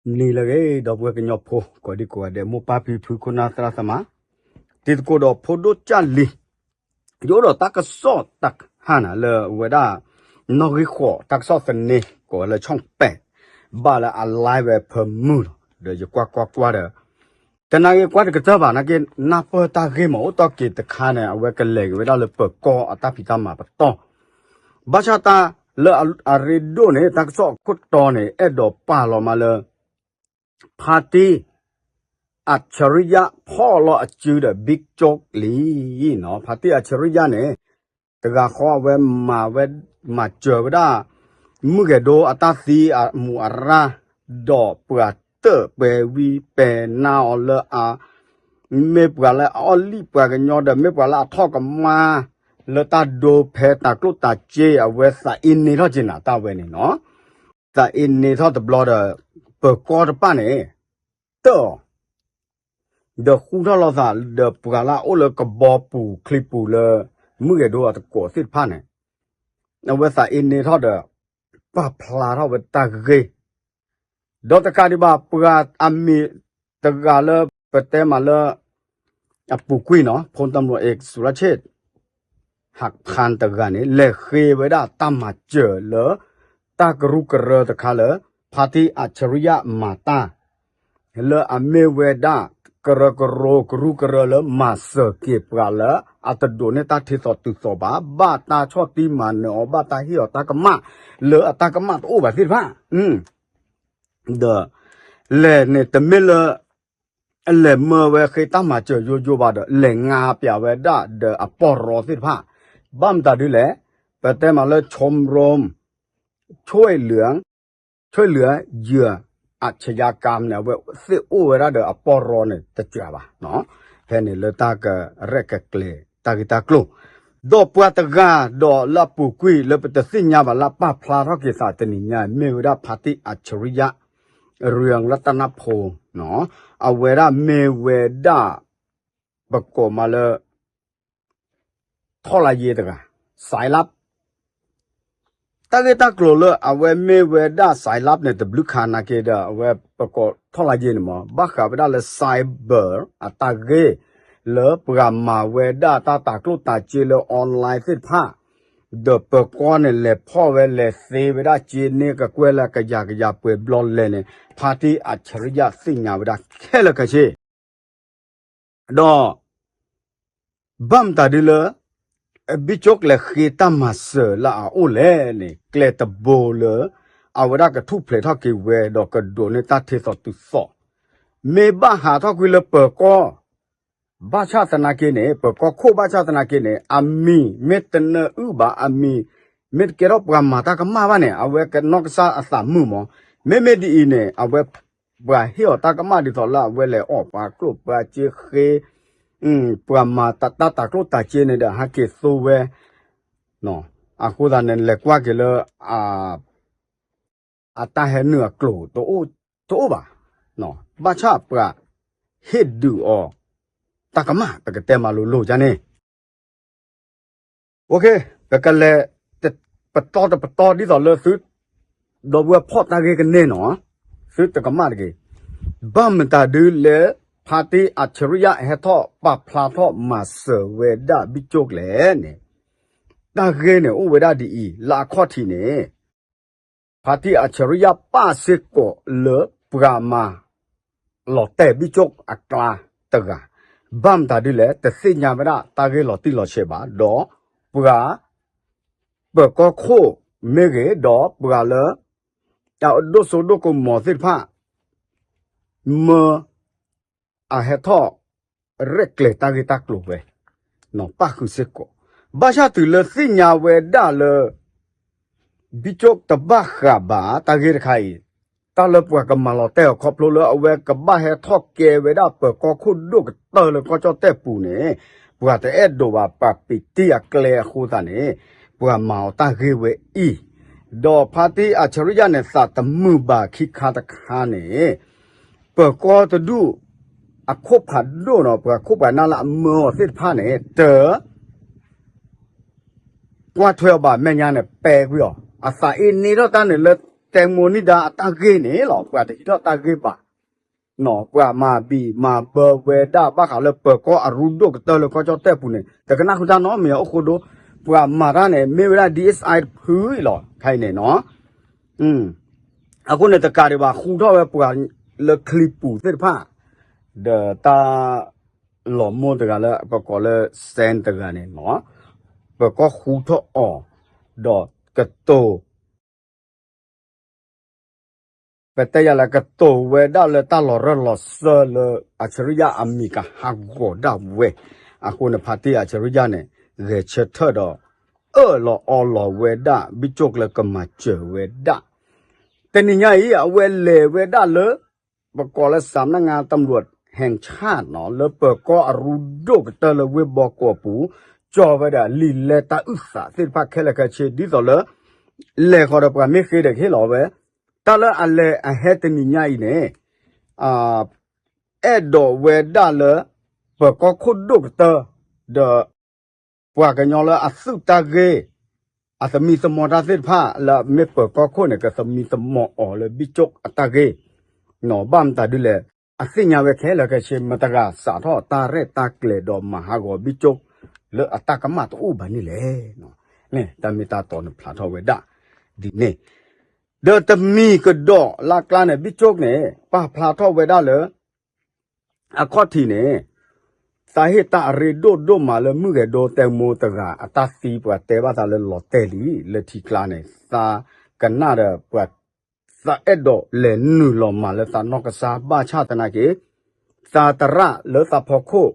နံၤလၢအဂ့ၤ ဒီပုၢ်ဝဲၢ်ကညီဖိ ကိးဒံကိးဂၤဒဲး မိၢ်ပၢ်ဖံဖု ခိၣ်နၢ်သရၣ်သမါ, တံၤသကိးဒီးဖိဒိၣ်ကၢ်လံၤ, ယအိၣ်ဒီးတၢ်ကစီၣ်တခါန့ၣ်လၢအဝဲဒၣ် နီၣ်ဂံၢ်ဃိး တၢ်ကစီၣ်သန့ ကိးဝဲလၢ ဆီၣ်ပဲး ဘၣ်လၢအ live ဝဲဖၢမုၢ်လီၤ. ဒီးယကွၢ်ကွၢ်ကွၢ်ဒီး တနာ်က့ၤကွၢ်တကတၢၢ်ဘၣ် နာ်က့ၤ နၢ်ပၢၢ်တၢ်ဂ့ၢ်မ့ၢ်အိၣ်တီၢ်က့ၤတခါန့ၣ် အဝဲကလဲၤက့ၤဝဲဒၣ်လၢပၢၤကီၢ်အတၢ်ဖံးတၢ်မၤပတီၢ်, ဘၣ်ဆၣ်တၢ်လၢအရ့ဒိၣ်န့ၣ် တၢ်ကစီၣ်အခိၣ်တီန့ၣ် အဲၣ်ဒိးပာ်လီၤမးလၢ ဖါတံၢ် အၣ်ဆရံယၣ် ဖီၣ်လီၤအစုဒီး ဘံၣ်ကၠိၣ်လံနီၤ. ဖါတံၢ်အၣ်ဆရံယၣ်န့ၣ် တဂၤဃီအဝဲမၤဝဲ မၤစၢၤဝဲဒၣ် မုၢ်ဂဲၤဒိအတၢ်သံအမူးအရၢ်, ဒီးပှၤတၢၣ်ပှဲၤဝံပဲာ်နါအီၤလၢအ မ့ၢ်ပှၤလၢအအီၣ်လံၣ်ပှၤကညီဒီး မ့ၢ်ပှၤလၢအထီၣ်ကမၣ် လၢတၢ်ဒိဖဲတၤကျိၣ်တၤစ့ အဝဲသးအ့န့ထီၣ်က့ၤနၤတၢ်ဝဲန့ၣ်နီၤ. သးအ့န့ထီၣ်တဘျီဒီး ပၢၤကီၢ်တဖၣ်န့ၣ် တၢၣ်အီၤ ဒီးဃူထီၣ်လီၤသးဒီးပှၤလၢအအိၣ်လၢကဘီပူၤချံပူၤလၢ မုၢ်ဂဲၤဒိအတကိးသ့ၣ်တဖၣ်န့ၣ် အဝဲသးအ့န့ထီၣ်ဒီး ပာ်ဖျါထီၣ်ဝဲတၢ်ဂ့ၢ် ဒီးတကးဒံးဘၣ် ပှၤအမံၤတဂၤလၢပတဲမးလၢ အပူၤကွံာ်နီၤ ဖိတၢ်မီၤအ့ၣ် စူရၣ်ဆ့ၣ် ဟးဖၣ်တဂၤန့ၣ် လဲၤဃ့ဝဲဒၣ်တၢ်မၤစၢၤလၢ တၢ်ကရူၢ်ကရၢတခါလၢ ဖါတံၢ်အၣ်ဆရံယၣ်မၤတၢ် လၢအမ့ၢ်ဝဲဒၣ် ကရၢကရိကရူၢ်ကရၢလၢမၤစၢၤက့ၤပှၤလၢ အတဒိးန့ၢ်တၢ်ထံသီတုၤသီဘၣ်, ဘၣ်တၢ်ဆီၣ်တံၢ်မၤနၢၤအီၤ ဘၣ်တၢ်ဟ့ၣ်အီၤတၢ်ကမၣ် လၢအတၢ်ကမၣ်တအိၣ်ဘၣ်သ့ၣ်တဖၣ် ဒီး လဲၤန့ၣ်တမ့ၢ်လၢ အလဲၤမၢဝဲဃ့တၢ်မၤစၢၤယိယိဘၣ်ဒီး လဲၤငါပၠးဝဲဒၣ်ဒီးအပီၢ်ရီသ့ၣ်တဖၣ်, ဘၣ်မတၤဒ်လဲၣ်, ပတဲမးလၢ ชมรม ช่วยเหลือ ช่วยเหลือเหยื่อ อาชญากรรม န့ၣ် အဝဲသ့ၣ်အိၣ်ဝဲဒၣ်ဒီးအပီၢ်ရီန့ၣ်တစှၤဘၣ်, ဖဲန့ၣ်လၢတၢ်ကရဲၣ်ကကျဲၤတၢ်ဂ့ၢ်တၢ်ကျိၤ ဒီးပှၤတဂၤဒီးလၢအပူၤကွံာ်လၢပတသ့ၣ်ညါဘၣ်လၢပာ်ဖျါထီၣ်က့ၤသးတနံၤညါ မ့ၢ်ဝဲဒၣ်ဖါတံၢ်အၣ်ဆရံယၣ် ရံလတနဖိ အဝဲဒၣ်မ့ၢ်ဝဲဒၣ် ပကိးမးလၢ ထီၣ်လါယ့တဂၤ စဲးလပ် တၢ်ဂ့ၢ်တၢ်ကျိၤလၢအဝဲမ့ၢ်ဝဲဒၣ် စဲးလပ် န့ၣ် တဘျုးခါနာ်က့ဒီး အဝဲပကိးထီၣ်လါယ့န့ၣ်မး ဘၣ်ဃးဝဲဒၣ်လၢ cyber အတၢ်ဂ့ၢ် လၢပှၤမၤဝဲဒၣ်တၢ်တၤကျိၣ်တၤစ့လၢ online သ့ၣ်တဖၣ် ဒီးပၢၤကီၢ်န့ၣ် လဲၤဖီၣ်ဝဲလဲၤသ့ဝဲဒၣ်စ့န့ၢ်ကကွဲၢ်လၢကယၤကယၤပှဲၤဘျီလဲၣ်န့ၣ် ဖါတံၢ်အၣ်ဆရံယၣ်သ့ၣ်ညါဝဲဒၣ်ခဲလၢာ်ခဲဆ့ ဒီး ဘၣ်မတၤဒ်လၢ ဘံၣ်ကၠိၣ်ကျဲၤဃ့တၢ်မၤစၢၤလၢအအိၣ်လဲၣ်န့ၣ် ကျဲတဘိလၢ အဝဲဒၣ်ကထူၣ်ဖျဲးထီၣ်က့ၤဝဲ ဒီးကဒိးန့ၢ်တၢ်ထံသီတုၤသီ မ့ၢ်ဘၣ်ဟးထီၣ်ကွံာ်လၢပၢၤကီၢ် ဘၣ်ဆၣ်သနာ်က့န့ၣ် ပၢၤကီၢ်ခိၣ်ဘၣ်ဆၣ်သနာ်က့န့ၣ် အမံၤမ့ၢ်တနၢအုၣ်ဘၣ် အမံၤ မ့ၢ်တကဲထီၣ်ပှၤမၤတၢ်ကမၣ်ဘၣ်န့ၣ် အဝဲကနီၢ်ကစၢ်အသးမုာ်မး, မ့မ့ၢ်ဒ်အံၤန့ၣ် အဝဲ ပှၤဟ့ၣ်အီၤတၢ်ကမၣ်ဒ်သိးလၢအဝဲလဲၤအီၣ်ပှၤကျိၣ်ပှၤစ့ဃ့ ပှၤမၤတၢ်တၤကျိၣ်တၤစ့န့ၣ်ဒီး ဟဲက့ၤသိဝဲ အဃိသတးန့ၣ် လဲၤကွၢ်က့ၤလၢ အတၢ်ဟဲနုာ်အကျိၤ တအိၣ်ဘၣ်. ဘၣ်ဆၣ်ပှၤဟ့ၣ်ဒုးအီၤ တၢ်ကမၣ် ပကတဲမၤလိၤလိၤဒ်န့ၣ် ပကလဲၤ ပတီၢ်တပတီၢ်ဒ်သိးလၢသု ဒီပုၢ်ဝဲၢ်ဖီၣ်တၢ်ဂ့ၢ်ကန့ၢ်နီၤ, သုတကမၣ်တဂ့ၤ. ဘၣ်မတၤဒ်လဲၣ် ဖါတံၢ်အၣ်ဆရံယၣ် ဟဲထီၣ်ပာ်ဖျါထီၣ်မၤစၢၤဝဲဒၣ်ဘံၣ်ကၠိၣ်ကျဲၤန့ၣ် တၢ်ဂ့ၢ်န့ၣ်အိၣ်ဝဲဒၣ်ဒ်အံၤ လၢအခီၣ်ထံးန့ၣ် ဖါတံၢ်အၣ်ဆရံယၣ်ပာ်စ့ၢ်ကီးလၢ ပှၤမၤလီၤတဲာ်ဘံၣ်ကၠိၣ်အကျါတဂၤ, ဘၣ်မတၤဒ်လဲၣ် တသ့ၣ်ညါဝဲဒၣ်တၢ်ဂ့ၢ်လီၤတံၢ်လီၤဆဲးဘၣ်, ဒီးပှၤ ပၢၤကီၢ်ခိၣ်မ့ၢ်ဂ့ၤ ဒီးပှၤလၢ အဒိၣ်စိဒိၣ်ကမီၤသ့ၣ်တဖၣ် မၢ အဟဲထီၣ် ရဲၣ်ကျဲၤတၢ်ဂ့ၢ်တၢ်ကျိၤဝဲ ပၣ်ဃုာ်စ့ၢ်ကီး, ဘၣ်ဆၣ်တုၤလၢသ့ၣ်ညါဝဲဒၣ်လၢ ဘံၣ်ကၠိၣ်တဘၣ်ဃးဘၣ်တၢ်ဂ့ၢ်တခါအံၤ, တၢ်လၢပှၤကမၤလီၤတဲာ်အီၤခီဖျိလၢအဝဲကဘၣ်ဟဲထီၣ်ကဲဝဲဒၣ်ပၢၤကီၢ်ခိၣ်ဒိၣ်ကတၢၢ်လၢကီၢ်ကၠီၣ်တဲၣ်ပူၤန့ၣ်, ပှၤတအဲၣ်ဒိးဘၣ်ပှၤပံးတံၢ်အကျဲအဃိသတးန့ၣ်, ပှၤမၤအီၤတၢ်ဂ့ၢ်ဝဲအံၤ, ဒီးဖါတံၢ်အၣ်ဆရံယၣ်န့ၣ် သးတမုာ်ဘၣ်ခံခါတခါန့ၣ် ပၢၤကီၢ်တဒူၣ် အခိၣ်ဖးဒိၣ်နီၤ ပှၤခိၣ်ပှၤနၢ်လၢအမၢအီၤသ့ၣ်တဖၣ်န့ၣ် တ ကွၢ်ထွဲအီၤဘၣ် မဲာ်ညါန့ၣ် ပဲကွံာ်အီၤ, အသးအ့န့ထီၣ်တၢ်န့ၣ်လၢ တဲမိၢ်နံၣ်ဒါအတၢ်ဂ့ၢ်န့ၣ်လီၤ ပှၤတဟံးထီၣ်တၢ်ဂ့ၢ်ဘၣ် ပှၤမၤဘံၣ်မၤဘၢဝဲဒၣ်ဘၣ်ဃးလၢပၢၤကီၢ်အရူဒိၣ်ကတၢၢ်လၢကီၢ်ကၠီၣ်တဲၣ်ပူၤန့ၣ် တကနၣ်ဃုာ်တၢ်နီတမံၤအအိၣ်ဃိဒိ ပှၤမၤတၢ်န့ၣ် မ့ၢ်ဝဲဒၣ် DSI တဖုအံၤလီၤ ခဲအံၤန့ၣ်နီၤ အဃိန့ၣ်တကးဒံးဘၣ် ဃူထီၣ်ဝဲပှၤလၢချံပူၤသ့ၣ်တဖၣ် ဒီးတၢ်လီၤမိၢ်တဂၤလၢပကိးလၢ စဲၣ် တဂၤန့ၣ်နီၤ ပၢၤကီၢ်ဃူထီၣ်အီၤ ဒီးကတိၤ ပတဲယၤလၢကတိၤဝဲဒၣ်လၢတၢ်လီၤရၢၢ်လီၤစၢၢ်လၢအၡရံယၣ်အမံၤကဟးဂီၤဒၣ်ဝဲ အဃိန့ၣ် ဖါတံၢ်အၡရံယၣ်န့ၣ် ဂဲၤဆၢထၢၣ်ဒီး အၢၣ်လီၤအီလီၤဝဲဒၣ် ဘံၣ်ကၠိၣ်လၢကမၤစၢၤဝဲဒၣ် တနံၤညါအံၤ အဝဲလဲၤဝဲဒၣ်လၢ ပကိးလၢ စำนักงานตำรวจแห่งชาติ နီၤ လၢပၢၤကီၢ်အရူဒိၣ်ကတၢၢ်လၢဝ့ၢ်ဘီကိးအပူၤ ကၠီဝဲဒၣ်လံာ်လဲတၢ်အုၣ်သးသ့ၣ်တဖၣ်ခဲလၢာ်ခဲဆ့ ဒ်သိးလၢ လဲၤဃီၤဒီးပှၤမ့ၢ်ဃ့ဒီးကဟ့ၣ်လီၤဝဲ တၢ်လၢအလဲၤအဟဲတနံၤညါအံၤန့ၣ် အဲၣ်ဒိးဝဲဒၣ်လၢ ပၢၤကီၢ်ခိၣ်ဒိၣ်ကတၢၢ် ဒီး ပှၤကညီလၢအသုးတၢ်ဂ့ၢ် အသမံသမိးတၢ်သ့ၣ်တဖၣ်လၢမ့ၢ်ပၢၤကီၢ်ခိၣ်န့ၣ် ကသမံသမိးအီၤလၢဘံၣ်ကၠိၣ်အတၢ်ဂ့ၢ် ဘၣ်မတၤဒ်လဲၣ် အသ့ၣ်ညါဝဲခဲလၢာ်ခဲဆ့ မတၤတဂၤစးထီၣ်တၢ်ရဲၣ်တၢ်ကျဲၤဒီးမၤဟးဂီၤဘံၣ်ကၠိၣ် လၢအတၢ်ကမၣ်တအိၣ်ဘၣ်န့ၣ်လဲၣ် တၢ်မ့ၢ်တၢ်တီန့ၣ်ဖျါထီၣ်ဝဲဒၣ် ဒ်န့ၣ် ဒီးတမံၤကဒီးလၢ်ကျါန့ၣ် ဘံၣ်ကၠိၣ်န့ၣ် ပာ်ဖျါထီၣ်ဝဲဒၣ်လၢ အခီၣ်ထံးန့ၣ် သးဟ့ၣ်တၢ်အရ့ဒိၣ်ဒိၣ်မးလၢမုၢ်ဂဲၤဒိတဲမိၢ်တဂၤ အတၢ်သံပှၤတဲဘၣ်သးလၢလီၤတဲာ်လံ လၢထံကျါန့ၣ် သးကနၣ်ဒီးပှၤ သးအဲၣ်ဒိးလဲၤနုာ်လီၤမၤလၢသးနီၢ်ကစၢ် ဘၣ်ဆၣ်သနာ်က့ သးတရၣ်လၢသးဖီခိၣ်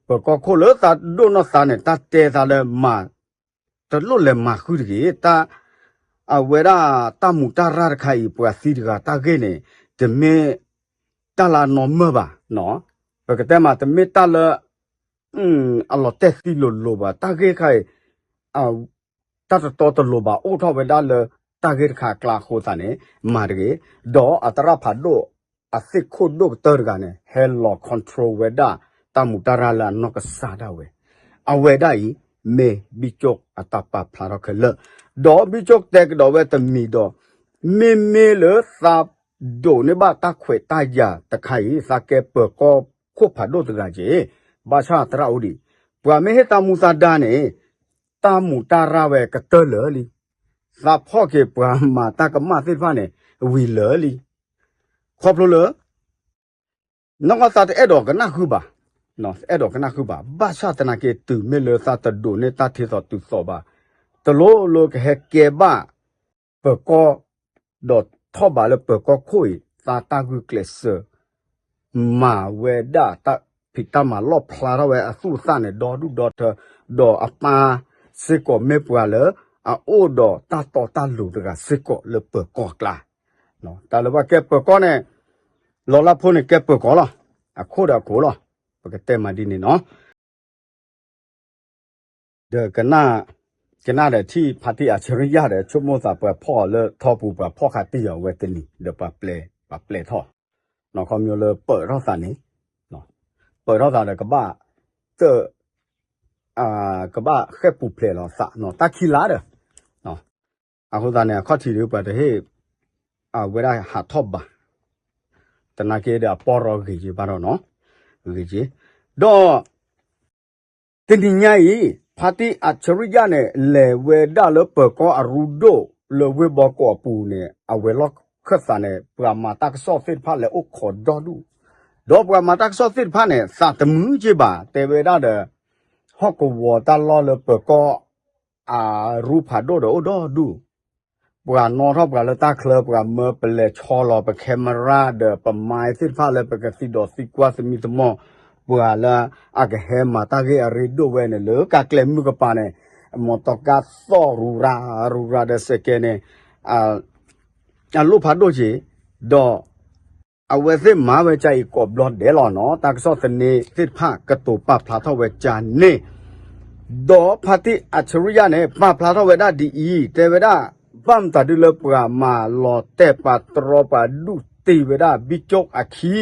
ပၢၤကီၢ်ခိၣ်လၢသးဒိၣ်နီၢ်သးန့ၣ် တၢ်တဲသးလၢမၤ တလိၣ်လဲၤမၤဃုတဂ့ၤ တၢ် အဝဲဒၣ်တၢ်မူးတၢ်ရၢ်တခါအံၤ ပှၤသံတဂၤတၢ်ဂ့ၢ်န့ၣ် တမ့ၢ်တၢ်လၢအနီၢ်မၢၢ်ဘၣ် ပကတဲမး တမ့ၢ်တၢ်လၢ အလီၤတဲာ်သံလိၤလိၤဘၣ် တၢ်ဂ့ၢ်တခါအံၤ တၢ်တတီတလိၤဘၣ် အိၣ်ထီၣ်ဝဲဒၣ်လၢတၢ်ဂ့ၢ်တခါအကျါအဃိသတးန့ၣ် မၤတဂ့ၤ ဒီးအသရၣ်ဖးဒိၣ် အသ့ၣ်ခိၣ်ဒိၣ်ကတၢၢ်တဂၤန့ၣ် ဟဲလီၤ control ဝဲဒၣ် တၢ်မူးတၢ်ရၢ်လၢအနီၢ်ကစၢ်ဒၣ်ဝဲ အဝဲဒၣ်အံၤ မ့ၢ်ဘံၣ်ကၠိၣ်အတၢ်ပာ်ဖျါထီၣ်ခဲလၢာ် ဒီးဘံၣ်ကၠိၣ်တဲကဒီးဝဲတမံၤဒီး မ့မ့ၢ်လၢသးဒိးန့ၢ်ဘၣ်တၢ်ခွဲးတၢ်ယာ်တခါအံၤ သးကဲပၢၤကီၢ်ခိၣ်ဖးဒိၣ်တဂၤက့ၤ ဘၣ်ဆၣ်သရၣ်အိၣ်ဒံး ပှၤမ့ၢ်ဟ့ၣ်တၢ်မူးတၢ်ဒါန့ၣ် တၢ်မူးတၢ်ရၢ်ဝဲကတၢၢ်လၢာ်လံ သးဖီၣ်က့ၤပှၤမၤတၢ်ကမၣ်သ့ၣ်တဖၣ်န့ၣ် ဝံၤလၢာ်လံ ခီဖျိလၢ နီၢ်ကီၢ်သးတအဲၣ်ဒိးကနၣ်ဃုာ်ဘၣ်, အဲၣ်ဒိးကနၣ်ဃုာ်ဘၣ်, ဘၣ်ဆၣ်သနာ်က့ တုၤမ့ၢ်လၢသးတဒိးန့ၢ်တၢ်ထံသီတုၤသီဘၣ်, တလိၣ်လၢကဟဲကဲဘၣ် ပၢၤကီၢ် ဒီးထီၣ်ဘးလၢပၢၤကီၢ်ခိၣ်အံၤ သးတၢ်ဂုာ်ကျဲးစၢး မၤဝဲဒၣ်တၢ်ဖံးတၢ်မၤလီၣ်ဖျါထီၣ်ဝဲအသူၣ်အသးန့ၣ် ဒီဒူၣ်ဒီထၢ, ဒီးအပၢ်စ့ၢ်ကီးမ့ၢ်ပှၤလၢ အအိၣ်ဒီးတၢ်တီတၢ်လိၤတဂၤစ့ၢ်ကီးလၢပၢၤကီၢ်အကျါ, တၢ်လၢပှၤကဲပၢၤကီၢ်န့ၣ် လီၤလၢဖိန့ၣ်ကဲပၢၤကီၢ်လီၤ, အခိၣ်ဒီးအခိၣ်လီၤ, ပကတဲမးဒ်န့ၣ်နီၤ. ဒီး ကနၣ်ဒီးထံၣ်ဖါတံၢ်အဆၢကယၢ်ဒီး ဆိကမိၣ်သးပှၤဖီၣ်အီၤလၢထီပူၤ ပှၤဖီၣ်ခးတံၢ်အီၤဝဲတနံၤ ဒီးပှၤပျဲထီၣ်, နီၢ်ခီမညီလၢပၢၢ်ထီၣ်သးန့ၣ်, ပၢၢ်ထီၣ်သးဒီးကဘၣ် တၢ် ကဘၣ်ဃဲၣ်ပူၤဖျဲးလီၤသးနီၤ တၢ်ခံလါဒီး အဃိသတးန့ၣ် အခီၣ်ထံးဒီးပှၤတဟ့ၣ် အဝဲဒၣ်ဟးထီၣ်ဘး, သနာ်က့ဒီးအပီၢ်ရီဂ့ၤက့ၤဘၣ်ဒီးနီၤ, ဂ့ၤက့ၤ, ဒီး တနံၤညါအံၤ ဖါတံၢ်အဆၢကယၢ်န့ၣ် လဲၤဝဲဒၣ်လၢပၢၤကီၢ်အရူဒိၣ်လၢဝ့ၢ်ဘီကီးအပူၤန့ၣ် အဝဲၤလီၢ်ခၢၣ်သးန့ၣ် ပှၤမၤတၢ်ကစီၣ်သ့ၣ်တဖၣ်လဲၤအိၣ်ခိးဒီဒူၣ်, ဒီးပှၤမၤတၢ်ကစီၣ်သ့ၣ်တဖၣ်န့ၣ် သးတမုာ်က့ၤဘၣ် တဲဝဲဒၣ်ဒီး ဟီၣ်ကဝီၤတၢ်လီၢ်လၢပၢၤကီၢ် အရူဖးဒိၣ်ဒီးအိၣ်ဒီဒူၣ်, ပှၤနီၣ်ထီၣ်ပှၤလၢတၢ်ချၢ ပှၤမၢပလဲၤဆီလီၤပ camera ဒီးပမၤသ့ၣ်တဖၣ်လၢပကသံဒီးသံကွၢ်သမံသမိး ပှၤလၢအကဟဲမၤတၢ်ဂ့ၢ်အရ့ဒိၣ်ဝဲန့ၣ် လၢကးကျဲမုၢ်ကပၤန့ၣ် မီတီကါသီၣ်ရူၤရၤ ရူၤရၤဒီးစဲးကဲန့ၣ် အလိၣ်ဖးဒိၣ်က့ၤ, ဒီး အဝဲသ့ၣ်မၤဝဲကါအံၤကိးဘျီဒဲးလီၤနီၤ တၢ်ကစီၣ်သန့သ့ၣ်တဖၣ်ကတိၤပာ်ဖျါထီၣ်ဝဲကါန့ၣ်, ဒီးဖါတံၢ်အဆၢကယၢ်န့ၣ် ပာ်ဖျါထီၣ်ဝဲဒၣ်ဒ်အံၤ တဲဝဲဒၣ် ဘၣ်မတၤဒုလၢပှၤမၤလီၤတဲာ်ပာ်တြီပာ်ဒူၣ်တ့ၢ်ဝဲဒၣ်ဘံၣ်ကၠိၣ်အခံ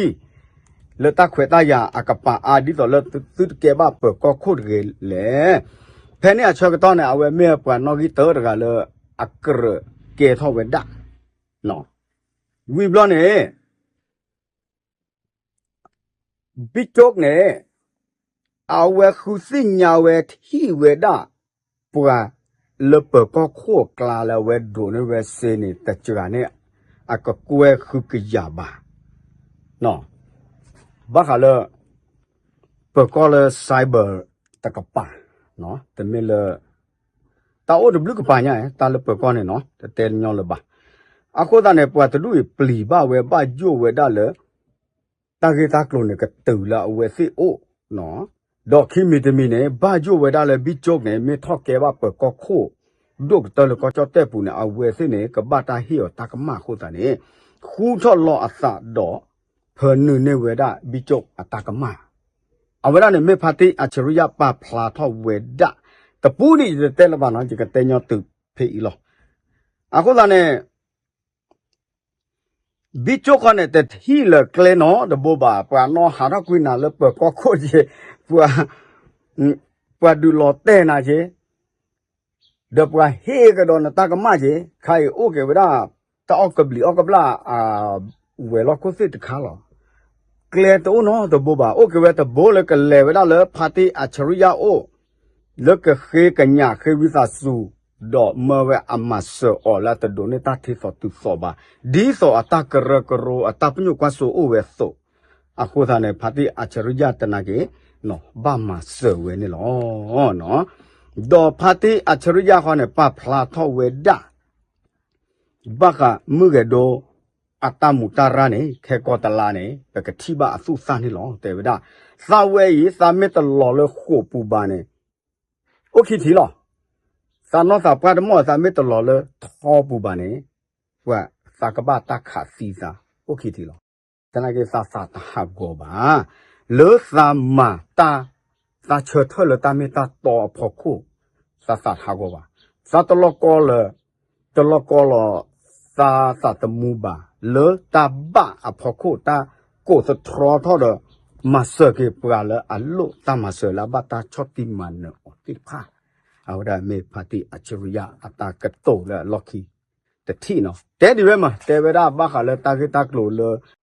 လၢတၢ်ခွဲးတၢ်ယာ်အကပၤအါ ဒ်သိးလၢသုတကဲဘၣ်ပၢၤကီၢ်ခိၣ်တဂ့ၤလဲၣ်. ဖဲန့ၣ်အဆၢကတီၢ်န့ၣ် အဝဲမ့ၢ်ပှၤနီၣ်ဂံၢ်တၢတဂၤလၢ အကြၢးကဲထီၣ်ဝဲဒၣ် ဝံၤဘျီန့ၣ် ဘံကၠိန့ၣ် အဝဲဃုသ့ၣ်ညါဝဲ ထံၣ်ဝဲဒၣ် ပှၤလၢပၢၤကီၢ်ခိၣ်အကျါလၢအဝဲဒိးန့ၢ်ဝဲစ့န့ၣ် တစှၤန့ၣ် အကကွဲၢ်ဃုကယၤဘၣ်. ဘၣ်ဃးလၢ ပၢၤကီၢ်လၢ cyber တကပၤ, တမ့ၢ်လၢ တၢ်အိၣ်တဘျုးကပၤညါ တၢ်လၢပၢၤကီၢ်န့ၣ်နီၤ တတဲညီလၢၤဘၣ်. အဃိသတးန့ၣ် ပှၤတဒူၣ်အံၤပျံၤဘၣ်ဝဲ ဘၣ်ယိၣ်ဝဲဒၣ်လၢ တၢ်ဂ့ၢ်တၢ်ကျိၤန့ၣ် ကတုၤလၢအဝဲသ့ၣ်အိၣ်နီၤ. ဒီးခံမံၤတမံၤန့ၣ် ဘၣ်ယိၣ်ဝဲဒၣ်လၢ ဘံကၠိန့ၣ် မ့ၢ်ထီၣ်ကဲဘၣ်ပၢၤကီၢ်ခိၣ် ဒိၣ်ကတၢၢ်လၢကီၢ်ကၠီၣ်တဲၣ်ပူၤန့ၣ် အဝဲသ့ၣ်န့ၣ် ကဘၣ်တၢ်ဟ့ၣ်အီၤတၢ်ကမၣ်အဃိသတးန့ၣ် ဃူထီၣ်လီၤအသးဒီး ဖၢနုာ်န့ၢ်ဝဲဒၣ် ဘံကၠိအတၢ်ကမၣ်. အဝဲဒၣ်န့ၣ် မ့ၢ်ဖါတံၢ်အၡရံယၣ်ပာ်ဖျါထီၣ်ဝဲဒၣ် တပူၤဒ်ယတတဲလၢၤဘၣ်နီၤ ယကတဲညီတုၤဖဲအံၤလီၤ. အဃိသတးန့ၣ် ဘံကၠိဃီန့ၣ် တထံၣ်လၢၤကျဲနီတဘိဘၣ်, ပှၤနီၢ်ဟးထီၣ်ကွံနၤလၢပၢၤကီၢ်ခိၣ်က့ၤ, ပှၤ, ပှၤဒုးလီၤတဲာ်နၤက့ၤ, ဒီးပှၤဟ့ၣ်ကဒီးနတၢ်ကမၣ်က့ၤ, ခါအံၤအိၣ်က့ၤဝဲဒၣ် တၢ်အီၣ်ကဘျံးအီၣ်ကဘျၣ် ဝဲၤလီၢ်ခိၣ်သ့ၣ်တခါလီၤ. ကျဲတအိၣ်နီတဘိဘၣ်, အိၣ်က့ၤဝဲတဘိလၢကလဲၤဝဲဒၣ်လၢဖါတံၢ်အၡရံယၣ်အအိၣ် လၢကဃ့ကညးဃ့ဝံသးစူၤ, ဒီးမၢဝဲအမၤစၢၤအီၤလၢအတဒိးန့ၢ်တၢ်ထံသီတုၤသီဘၣ်, ဒ်သိးအတၢ်ကရၢကရိအတၢ်ပညိၣ်ကွၢ်စိအိၣ်ဝဲအသိး, အဃိသတးန့ၣ် ဖါတံၢ်အၡရံယၣ်တနာ်က့ၤ ဘၣ်မၤစၢၤဝဲန့ၣ်လီၤ. ဒီးဖါတံၢ်အၡရံယၣ်ဃီန့ၣ် ပာ်ဖျါထီၣ်ဝဲဒၣ် ဘၣ်ဃးမုၢ်ဂဲၤဒိ အတၢ်မူးတၢ်ရၢ်န့ၣ် ခဲကိာ်တလါန့ၣ် ပကထံၣ်ဘၣ်အသူၣ်အသၣ်န့ၣ်လီၤ. တဲဝဲဒၣ် သးဝဲအံၤ သးမ့ၢ်တလီၤလၢဃိာ်ပူၤဘၣ်န့ၣ် အိၣ်ခံထံလီၤ. သးနီၢ်သးပှၢ်တမီၢ် သးမ့ၢ်တလီၤလၢထီပူၤဘၣ်န့ၣ် ပှၤသးကဘၣ်တၢ်ခးသံသး အိၣ်ခံထံလီၤ. သနာ်က့ သးသးတဟးဂီၤဘၣ်. လၢသးမၤတၢ်, သးဆၢထၢၣ်လၢတၢ်မ့ၢ်တၢ်တီအဖီခိၣ်, သးသးတဟးဂီၤဘၣ်. သးတလီၤကီလၢ, တလီၤကီလီၤ သးသးတမူဘၣ်. လၢတၢ်ဘၣ်အဖီခိၣ် တၢ်ကိးသတြီထီၣ်ဒီး မၤစၢၤက့ၤပှၤလၢအလိၣ်တၢ်မၤစၢၤလၢအဘၣ်တၢ်ဆီၣ်တံၢ်မၤနၢၤအီၤသ့ၣ်တဖၣ်, အဝဲဒၣ်မ့ၢ်ဖါတံၢ်အၡရံယၣ်အတၢ်ကတိၤလၢအလီၢ်ခံ တထံၣ်နီၤ. တဲဒ်ဝဲမး တဲဝဲဒၣ်ဘၣ်ဃးလၢတၢ်ဂ့ၢ်တၢ်ကျိၤလၢ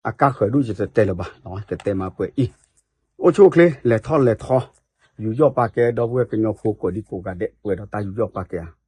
အကါဃၢၤဒူၣ်ယတတဲလၢၤဘၣ်, တတဲမးပှဲၤအံၤ, အိၣ်ဆူၣ်အိၣ်ချ့ လဲၤထီၣ်လဲၤထီ, ယူးယီၣ်ပာ်ကဲ ဒီပုၢ်ဝဲၢ်ကညီဖိကိးဒံကိးဂၤဒဲး ပှဲၤဒီးတၢ်ယူးယီၣ်ပာ်ကဲဧါ.